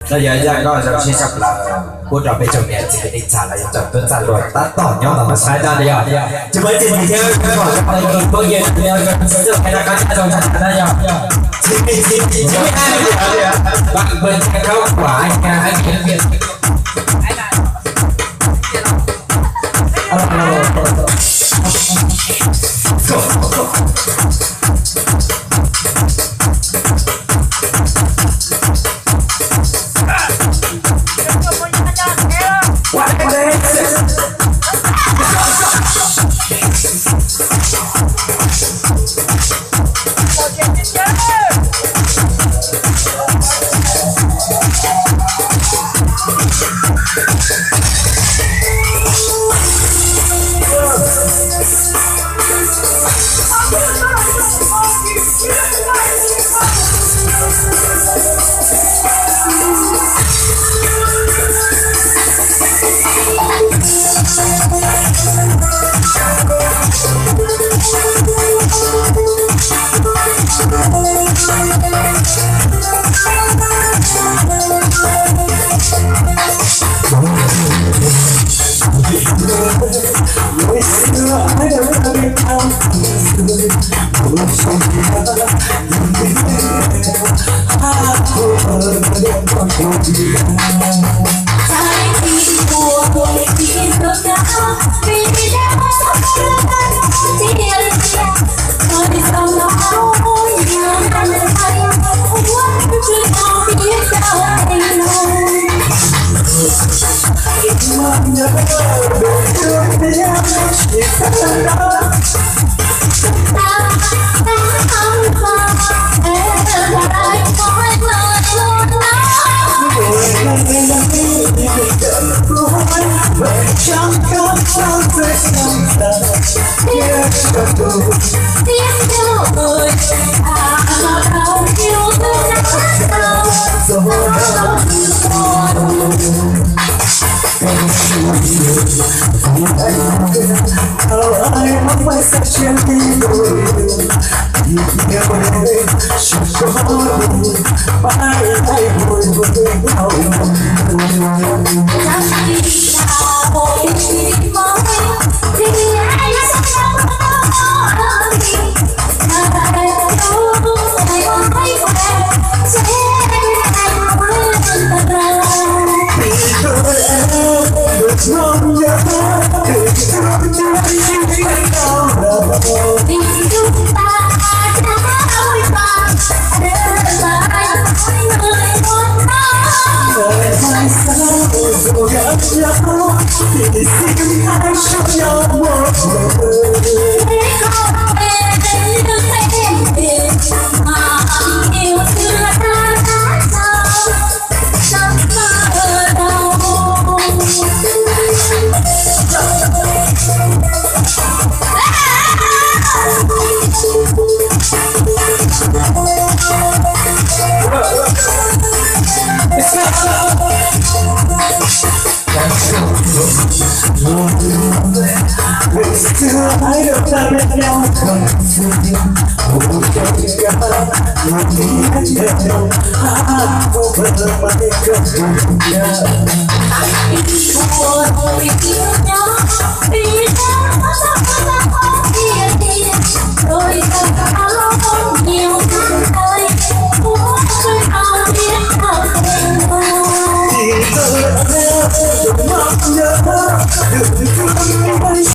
No yog ib zaj nkauj zoo siab tshaj plaws pub rau peb tsoom niam txiv kwv tij txhua leej txhua tus txhua tus tab tom nyob ntawm no saib tag li yog. Tsis muaj ib txhia ntxiv thiab, peb pom tau ib tug phooj ywg no yog tus txawj hais lus qab tshaj zoo tshaj no yog Txiv Mis, Txiv Mis, Txiv Mis, Txiv Mis, Txiv Mis,